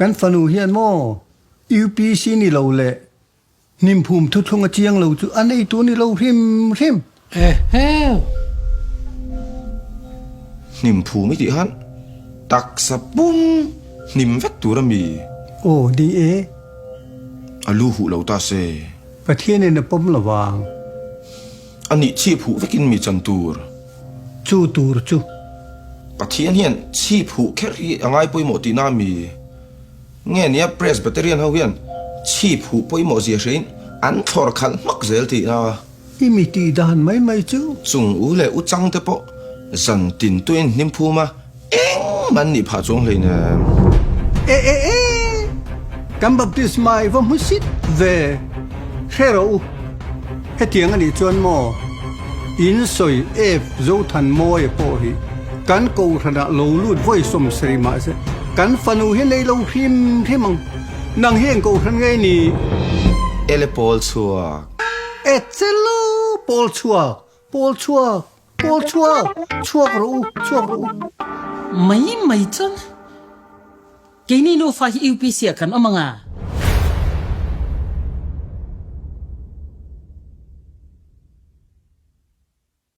Kan fanu hian maw UPC ni lo leh Hnimphum thuthlung a chiang lo chu a neitu ni lo hrim hrim. Eheu! Hnimphum i tih khan taksa pum hnim vek tur a mi? Aw ni e. A lu huh lo ta se. Pathianin a pawm lo vang. A nih chhip huh vekin mi chan tur. Chu tur chu. Pathian hian chhip huh kher hi a ngai pawimawh tihna a mi? Nge nia Presbyterian ho hian chhip huh pawimawh zia hrein an thlawr khalh hmak zel tih a. I mi tih dan mai mai chu. Chung u leh u chang te pawh zan tin tuin hnim phum a, engmah an nih phah chuang hleinem. E e e! Kan baptisma i va hmu sit ve. Hre rawh u. Hetiang a nih chuan maw in sawi Ef Zothanmawia pawh hi kan kohhranah lo lut vawi 70 mahse kan fanu hi nei lo hrim hrim ang. Nang hi eng kohhran nge ni? Ele pawl chhuak. E chelo pawl chhuak, pawl chhuak, pawl chhuak, chhuak rawh u, chhuak rawh u. Mai mai chuan keini nufa hi UPC ah kan awm ang a.